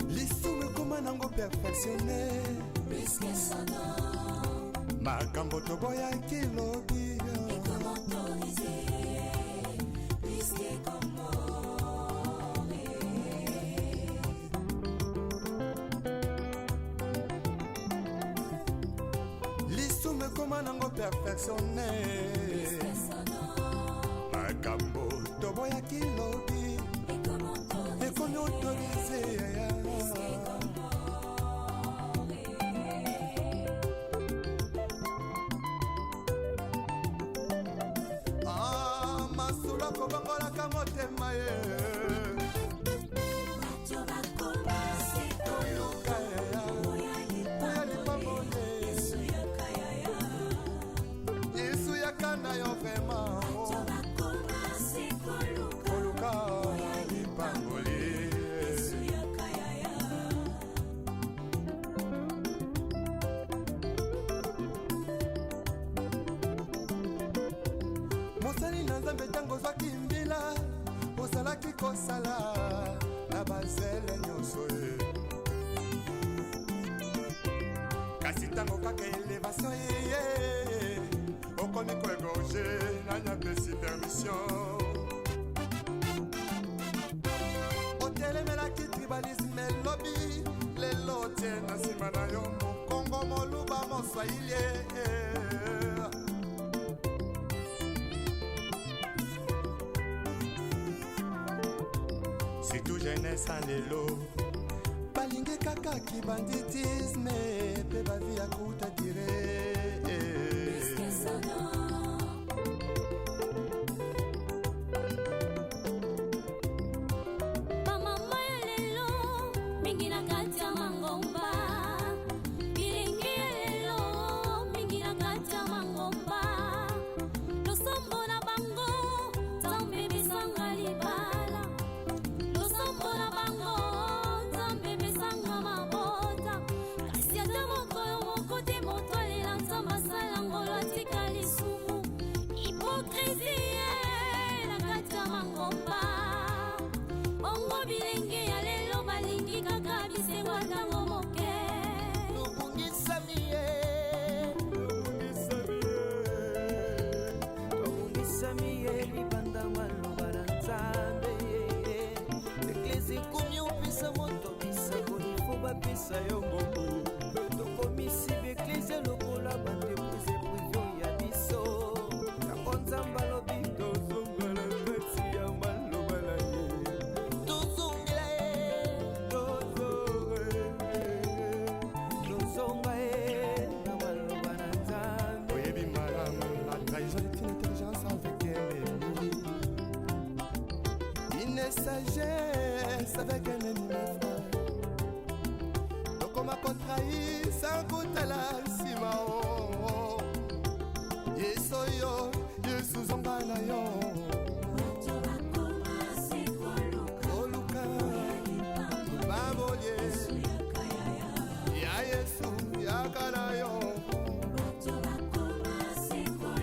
Lisumu ekoma nango perfectionne makambo toboyaki lobi. Lisumu ekoma nango perfectionne makambo toboyaki lobi ekomi autorise. Ah, masolo akobongolaka motema ye. Koluka oya lipamboli, Yesu yaka na yo vraiment. Koluka lipamboli. Mosali na Nzambe, ntango ozwaki mbila, ozalaki kosala na bazele nyonso ye. Kasi ntango kaka élévation ye, okomi koégorger. Nani apesi permission? Otelemelaki tribalisme elobi, lelo otie na nsima na yo Mokongo, Moluba, Moswahili. Surtout jeunesse ya lelo balingi kaka kibanditisme mpe bavie ya courte durée. Bamama ya lelo mingi na kati ya mangomba, bilenge ya lelo mingi na kati ya mangomba, losambo na bango Nzambe besanga libala, losambo na bango Nzambe besanga mabota. Kasi ata mokolo moko te moto alela Nzambe asala ngolo atika lisumu. Hypocrisie na kati ya mangomba. Bongo bilenge ya lelo balingi kaka bisengo ntango moke. Tobungisami ye, tobungisami ye libanda maloba na Nzambe. Eklese ekomi opesa moto bisango, ifo bapesa yo mbongo. Tokomisi baeklese lokola baentreprise privée ya biso. Yango Nzambe alobi tozongela kati ya maloba na ye. Tozongela ye, tozonga ye na maloba na Nzambe. Oyebi malamu, la trahison est une intelligence avec un ennemi, une sagesse avec un ennemi, mes frères. Tokoma kotrahir sans kotala nsima. O Yesu oyo, Yesu zonga na yo. Koluka lipamboli ya Yesu, yaka na yo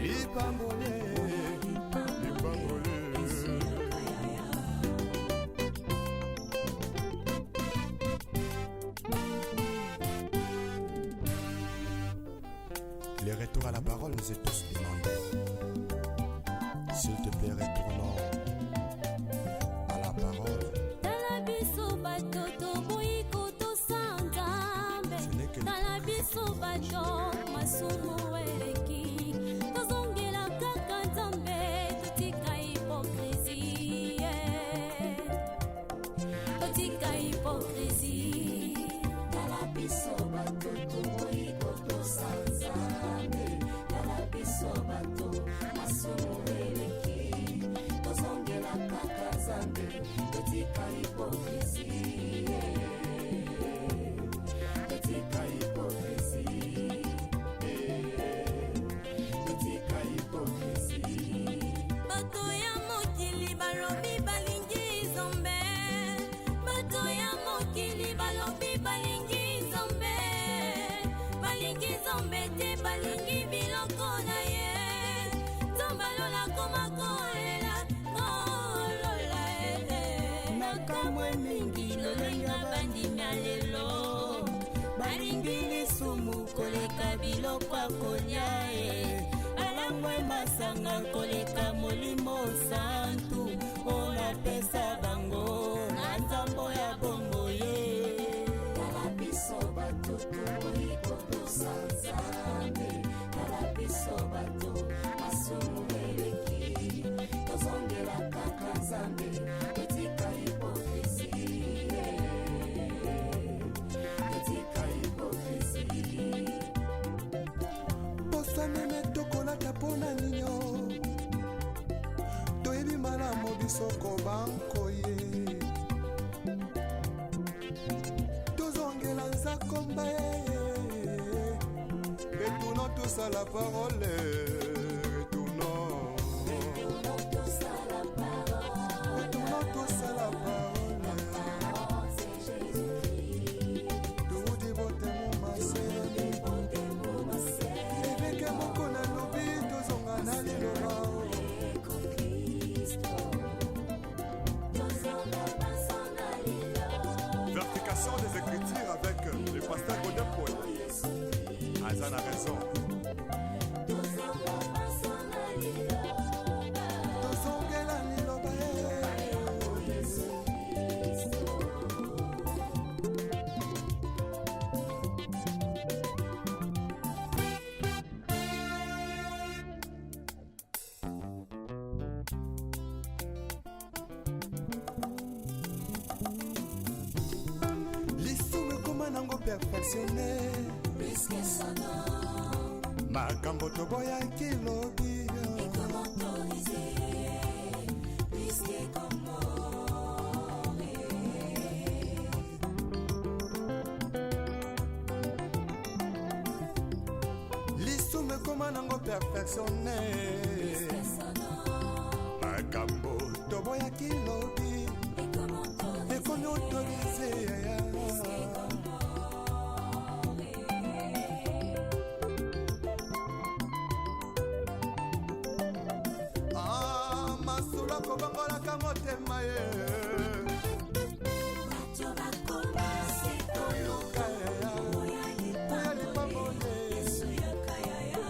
lipamboli, lipamboli. Le retour à la parole nous est tous demandé. S'il te plaît, retournons à la parole. Tala biso bato toboyi kotosa Nzambe. Ce n'est que Tala biso bato masumu eleki, tozongela kaka Nzambe, totika hypocrisie, totika hypocrisie. Tala biso bato toboyi kotosa Nzambe. Tala biso bato masumu eleki, tozongela kaka Nzambe, totika hypocrisie, totika hypocrisie. Balingi biloko na ye. Nzambe alola koma kolela kolola eh. Nakamwe mingi lolenge ya bandimi ya lelo balingi lisumu koleka biloko ya kolia e balangwe masanga koleka molimo santu oyo napesa bango na nzambo ya bongo ye. Tala biso bato toboyi kotosa Nzambe, tala biso bato masumu eleki, tozongela kaka Nzambe, totika hypocrisie, totika hypocrisie. Poso meme tokolata mpo na ninio toyebi malamu biso kobanko ye tozongela nzakomba ye. Retournons tous à la parole, retournons. Retournons tous à la parole. Retournons tous à la parole. Parole, c'est Jésus-Christ. Toudi botemo maseni. Évêque moko nalobi tozonga na liloba. Kristo, tozonga banso na liloba. Vérification des Écritures avec le pasteur Godin Paul. Aza na raison. Tozonga banso na liloba. Tozongela liloba ye. Yesu Kristo. Lisumu ekoma nango perfectionné. Puisque son nom Makambo toboyaki lobi est comme autorisé, puisque comme mort. Lisumu ekoma nango perfectionné. Puisque son nom Makambo toboyaki lobi est comme autorisé, ekomi autorisé. Puisque comme mort. Ah, masolo akobongolaka motema ye. Bato bakoma se Koluka oya oya lipamboli. Lipamboli. Yesu yaka yaya.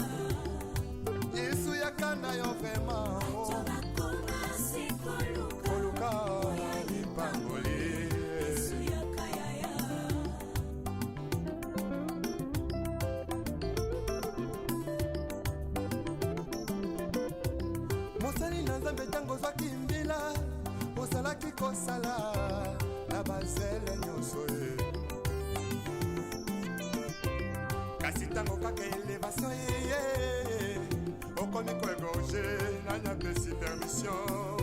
Yesu yaka na yo vraiment. Bato bakoma se koluka Koluka lipamboli. Yesu yaka yaya. Mosali na Nzambe, ntango ozwaki mbila ozalaki kosala na bazele nyonso ye, kasi ntango kaka élévation eye okomi koégorger nani apesi permission.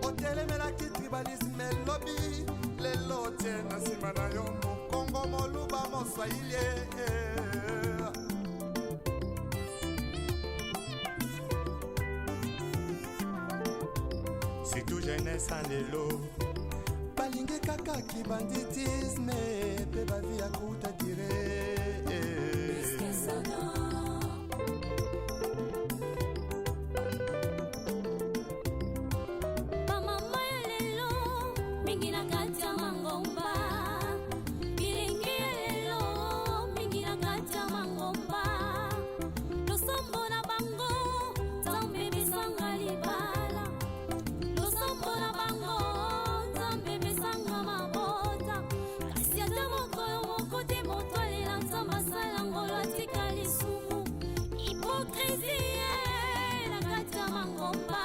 Otelemelaki tribalisme elobi lelo otie na nsima na yo mokongo moluba moswahili. Surtout jeunesse ya lelo balingi kaka kibanditisme mpe bavie ya courte durée. Puisque son nom Bamama ya lelo mingi na kati ya mangomba, bilenge ya lelo mingi na kati ya mangomba, losambo na bango Nzambe pesanga libala, losambo na bango Nzambe pesanga mabota, kasi ata mokolo moko te moto alela Nzambe asala ngolo atika lisumu. Hypocrisie na kati ya mangomba.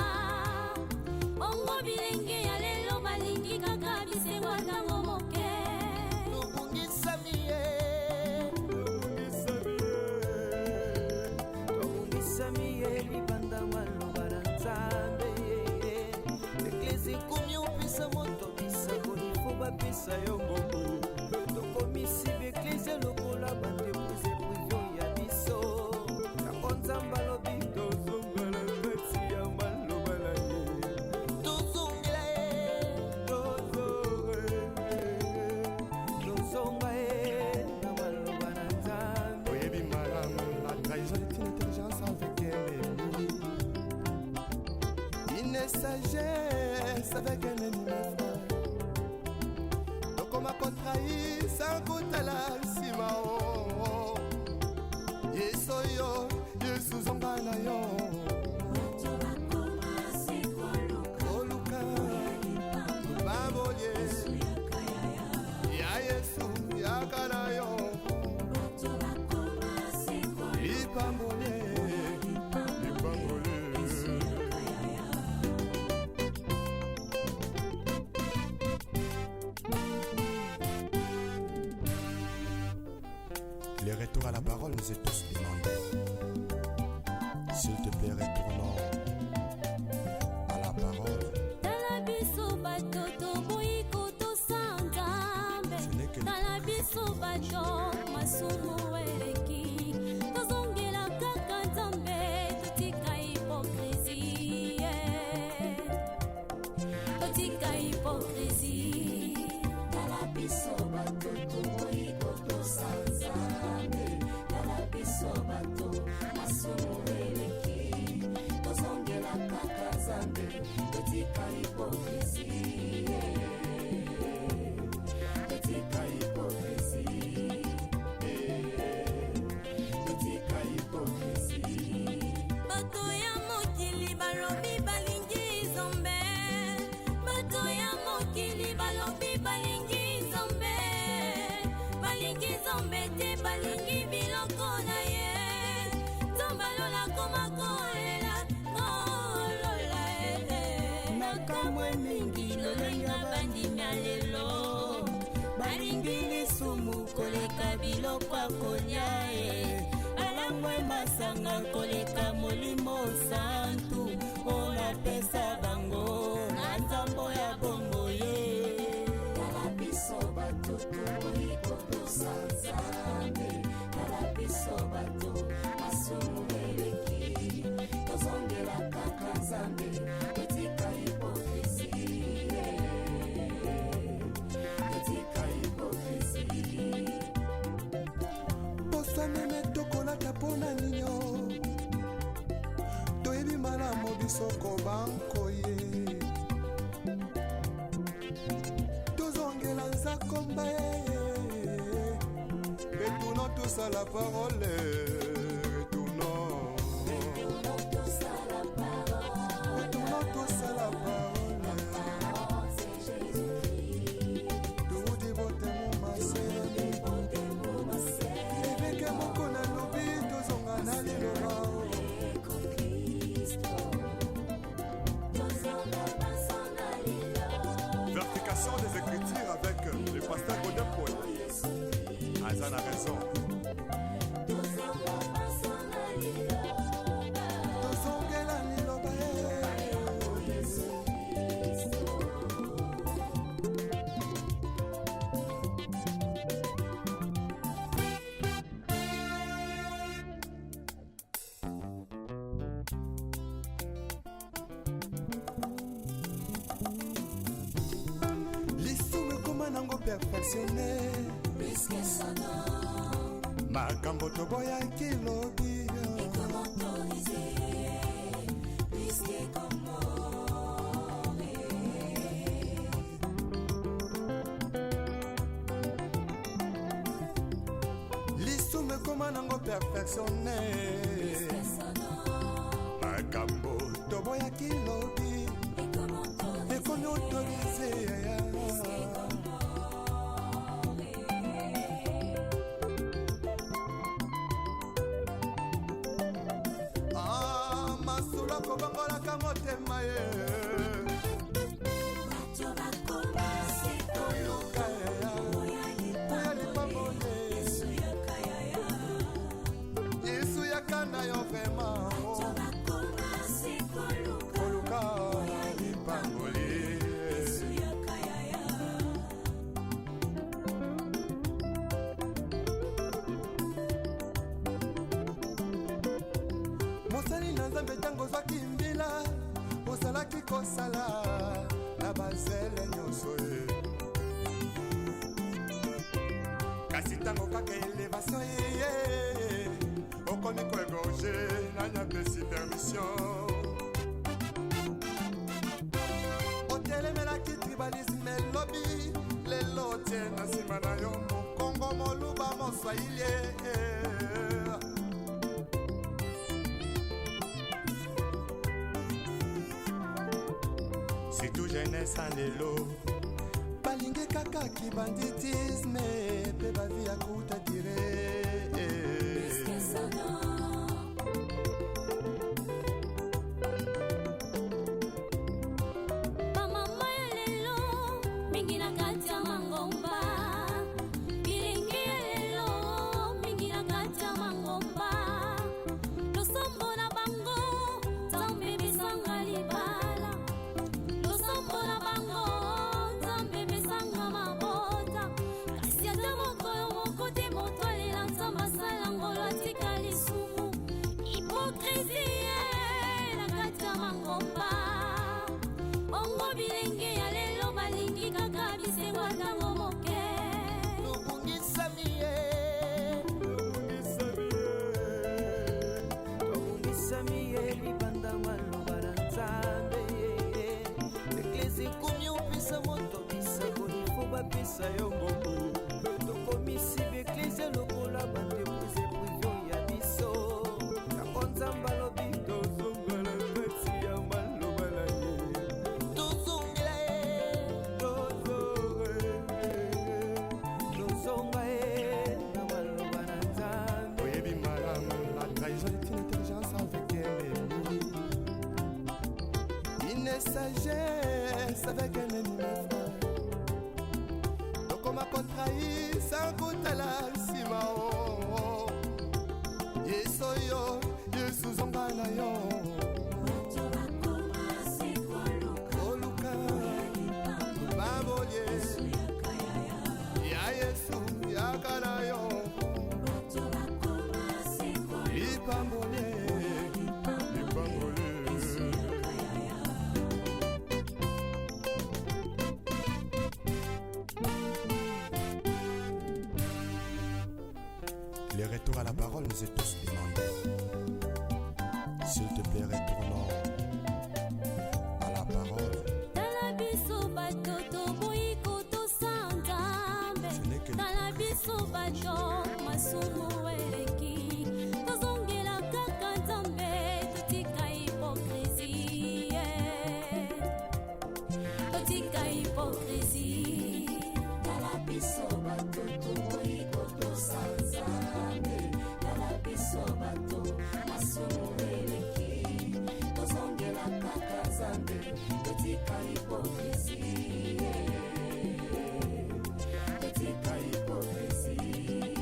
Bongo bilenge ya lelo balingi kaka bisengo ntango moke. Tobungisami ye, tobungisami ye libanda maloba na Nzambe. Eklese ekomi opesa moto bisakoli fo bapesa yo mbongo. Tokomisi baeklese lokola baentreprise privée ya biso. Yango Nzambe alobi tozongela kati ya maloba na ye, tozongela ye, tozonga ye na maloba na trahi sans kotala nsima o Yesu yo, Yesu zonga na yo. Koluka babolie ya Yesu yaka na yo. Lipambolie, lipambolie. Le retour à la parole nous est tous demandé. S'il te plaît, retournons à la parole. Tala biso bato toboyi kotosa Nzambe. Ce n'est que Tala biso bato masumu eleki, tozongela kaka Nzambe, totika hypocrisie, totika hypocrisie. Tala biso bato toboyi kotosa Nzambe. Tala biso bato masumu eleki, tozongela kaka Nzambe, totika hypocrisie, totika hypocrisie, totika hypocrisie. Bato ya mokili balobi balingi Nzambe, bato ya mokili balobi balingi Nzambe, balingi Nzambe te, balingi biloko na ye. Nzambe alola koma kolela kolola e. Nakamwe mingi lolenge bandimi ya lelo balingi lisumu koleka biloko ya kolia e, balangwe masanga koleka Molimo Santu oyo napesa bango na nzambo ya bongo ye. Tala biso bato toboyi kotosa Nzambe. Tala biso bato masumu eleki, tozongela kaka Nzambe, totika hypocrisie, totika hypocrisie. Poso meme tokolata mpona ninyo, toyebi malamu biso kobanko ye. Tozongela nzakomba ye. Retournons tous à la parole, retournons. Retournons tous à la parole. Retournons tous à la parole. Parole, c'est Jésus-Christ. Toudi botemo masele. Évêque moko nalobi tozonga na liloba. Cristo. Tozonga baso na liloba. Vérification des Écritures avec le pasteur Godin Paul. Aza na raison. Tozonga baso na liloba. Tozongela liloba ye. Yesu Kristo. Lisumu ekoma nango perfectionné. Puisque son nom Makambo toboyaki lobi est comme autorisé. Puisque comme mort. Lisumu ekoma nango perfectionné. Puisque son nom Makambo toboyaki lobi est comme autorisé. Ekomi autorisé. Puisque comme mort. Ah, masolo akobongolaka motema ye. Bato bakoma se Koluka oya oya lipamboli. Yesu yaka yaya. Yesu yaka na yo vraiment. Bato bakoma se koluka Koluka lipamboli. Yesu yaka yaya. Mosali na Nzambe, ntango ozwaki mbila, ozalaki kosala na bazele nyonso ye, kasi ntango kaka élévation eye, okomi koégorger. Nani apesi permission? Otelemelaki tribalisme elobi, lelo otie na nsima. Mokongo, moluba, moswahili. Surtout jeunesse ya lelo balingi kaka kibanditisme mpe bavi ya kuta dire. Bamama ya lelo mingi na kati ya mangomba, bilenge ya lelo mingi na kati ya mangomba, losambo na bango Nzambe besanga libala, losambo na bango Nzambe besanga mabota, kasi ata mokolo moko te moto alela Nzambe asala ngolo atika lisumu. Hypocrisie na kati ya mangomba, bongo bilenge ya lelo balingi kaka bisengo ntango moke. Tobungisami ye, tobungisami ye libanda maloba na Nzambe. Eklese ekomi opesa moto bisakoli, fo bapesa yo mbongo. Tokomisi baeklese lokola baentreprise privé ya biso. Yango Nzambe alobi tozongela kati ya maloba na ye, tozongela ye, tozonga ye na maloba na Nzambe. Oyebi malamu, la trahison est une intelligence avec un ennemi, une sagesse avec un ennemi, mes frères. Tokoma kotrahir sans kotala nsima o. Yesu oyo, Yesu, zonga na yo. Koluka babolie ya Yesu, yaka na yo. Lipambolie, lipambolie. Le retour à la parole nous est tous demandé. S'il te plaît, retournons à la parole. Tala biso bato toboyi kotosa Nzambe. Ce n'est que Tala biso bato masumu eleki, tozongela kaka Nzambe, totika hypocrisie, totika hypocrisie. Tala biso bato toboyi kotosa Nzambe. Tala biso bato masumu eleki, tozongela kaka Nzambe, totika hypocrisie, totika hypocrisie,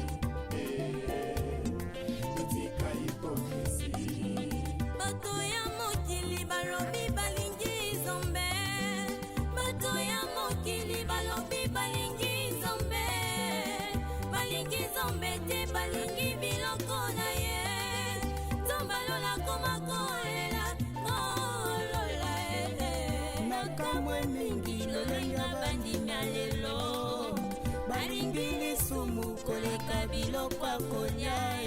totika hypocrisie. Bato ya mokili balobi balingi Nzambe, bato ya mokili balobi balingi Nzambe, balingi Nzambe te, balingi biloko na ye. Nzambe alola koma kolela kolola. Nakamwe mingi lolenge bandimi ya lelo balingi lisumu koleka biloko ya kolia e,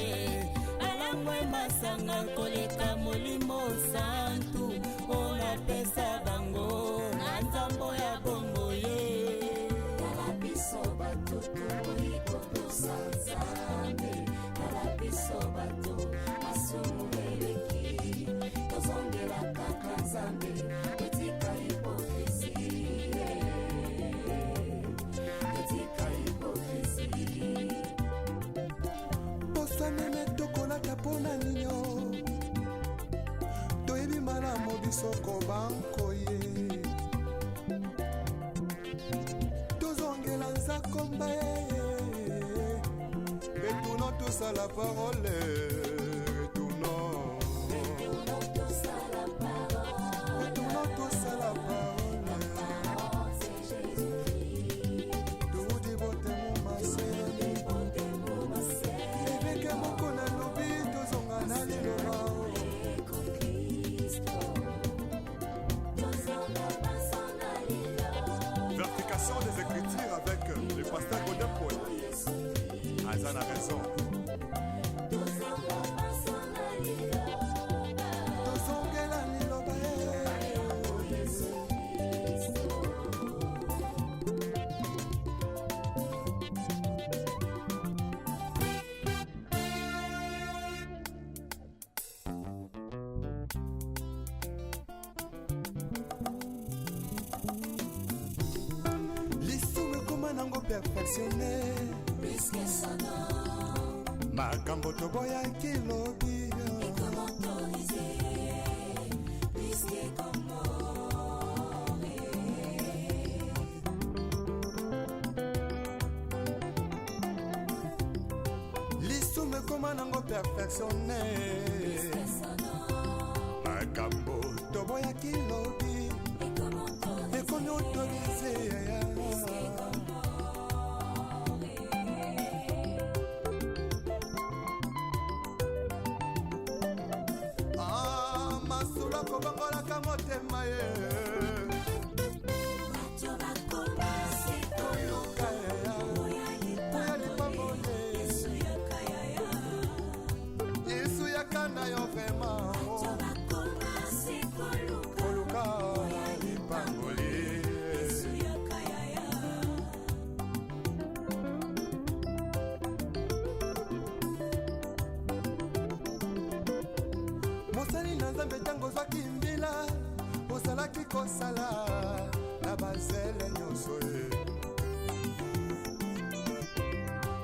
balangwe masanga koleka Molimo Santu oyo napesa bango na nzambo ya bongo ye. Tala biso bato toboyi kotosa Nzambe. Tala biso bato masumu eleki, tozongela kaka Nzambe, totika hypocrisie, totika hypocrisie. Poso meme tokolata mpona ninyo, toyebi malamu biso kobanko ye. Tozongela nzakomba ye. Retournons tous à la parole, retournons. Retournons tous à la parole. Retournons tous à la parole. Parole, c'est Jésus-Christ. Toudi botemo maseni. Évêque moko nalobi tozonga na liloba. Cristo. Tozonga baso na liloba. Vérification des Écritures avec le pasteur Godin Paul. Aza na raison. Tozonga baso na liloba. Tozongela liloba ye. Yesu Kristo. perfectionne. Makambo toboyaki lobi lisumu ekoma nango perfectionne. Makambo toboyaki lobi ekomi autorise. Ah, masolo akobongolaka motema ye. Koluka ya lipamboli. Yesu yaka na yo vraiment. Koluka lipamboli. Mosali na Nzambe, ntango ozwaki mbila, ozalaki kosala na bazele nyonso ye.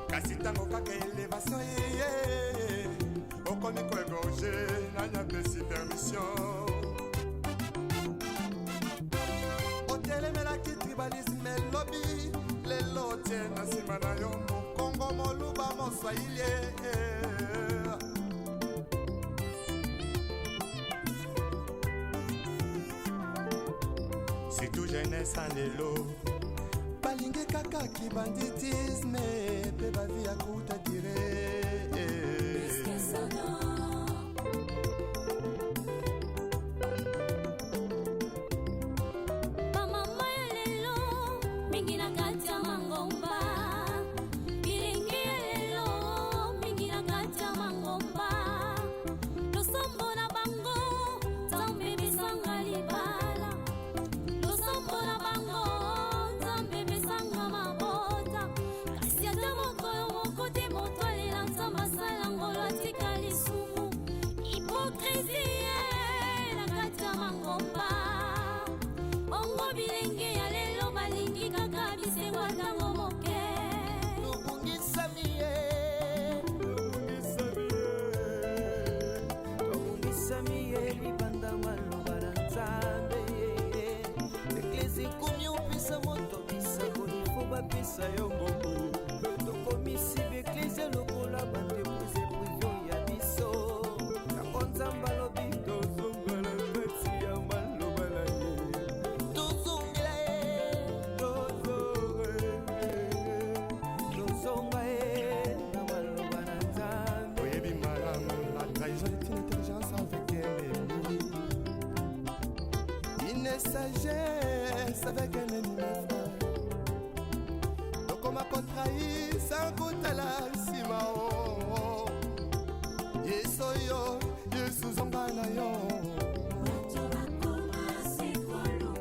Kasi ntango kaka élévation ye, okomi koégorger. Nani apesi permission? Otelemelaki tribalisme elobi, lelo otie na nsima na yo Mokongo, Moluba, Moswahili. Surtout jeunesse ya lelo balingi kaka kibanditisme mpe bavie ya courte durée. Bamama ya lelo mingi na kati ya mangomba, bilenge ya lelo mingi na kati ya mangomba. Losambo na bango, Nzambe pesanga libala. Losambo na bango, Nzambe pesanga mabota. Kasi ata mokolo moko te moto alela Nzambe asala ngolo atika lisumu. Hypocrisie na kati ya mangomba. Bongo bilenge ya lelo balingi kaka bisengo ntango moke. Tobungisami ye, tobungisami ye libanda maloba na Nzambe. Eklese ekomi opesa moto bisakoli, fo bapesa yo mbongo. Tokomisi baeklese lokola baentreprise privée ya biso. Yango Nzambe alobi tozongela kati ya maloba na ye, tozongela ye, tozonga ye na maloba na Nzambe. Oyebi malamu, la trahison est une intelligence avec un ennemi, une sagesse avec un ennemi, mes frères. Tokoma kotrahir sans kotala nsima o. Yesu oyo, Yesu zonga na yo.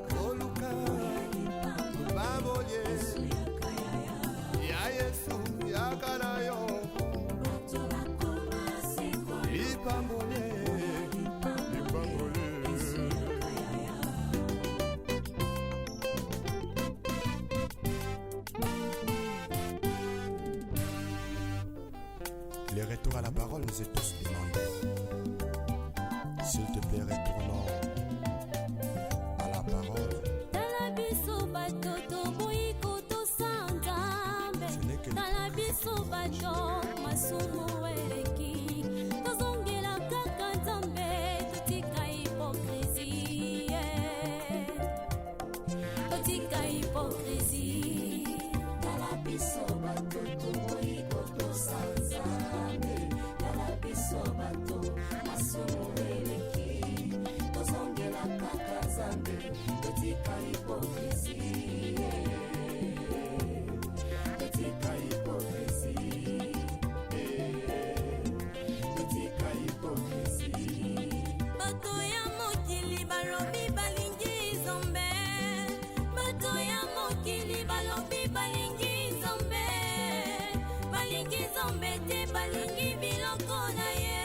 Koluka lipamboli ya Yesu yaka na yo. Lipamboli, lipamboli. Le retour à la parole nous est tous demandé. S'il te plaît, retournons à la parole. Tala biso bato toboyi kotosa Nzambe. Ce n'est que Tala biso bato masumu eleki, tozongela kaka Nzambe, totika hypocrisie, totika hypocrisie. Tala biso bato toboyi kotosa Nzambe. Tala biso bato masumu eleki, tozongela kaka Nzambe, totika hypocrisie, totika hypocrisie, totika hypocrisie. Bato ya mokili balobi balingi Nzambe. Bato ya mokili balobi balingi Nzambe, balingi Nzambe te, balingi biloko na ye.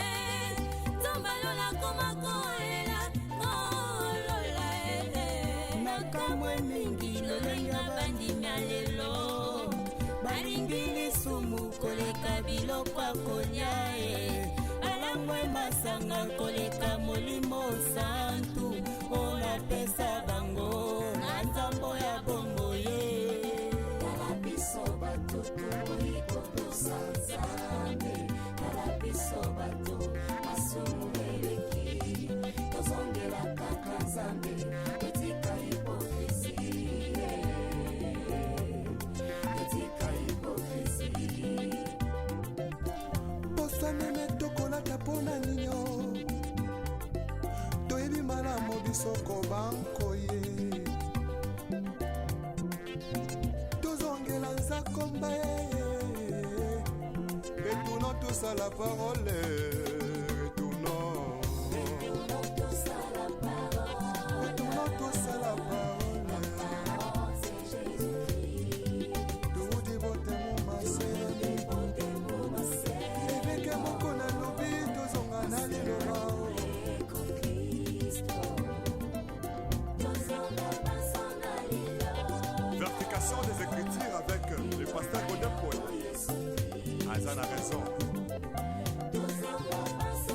Nzambe alola koma kolela kolola ele. Nakamwe mingi lolenge bandimi ya lelo. biloko ya kolia e balangwe masanga koleka molimo santu oyo napesa bango na nzambo ya bombo ye. Tala biso bato toboyi kotosa Nzambe, tala biso bato masumu eleki, tozongela kaka Nzambe, totika hypocrisie, totika hypocrisie. Poso meme tokolata mpo na ninyo, toyebi malamu biso kobankoye, tozongela nzakomba ye, retournons tous à la parole.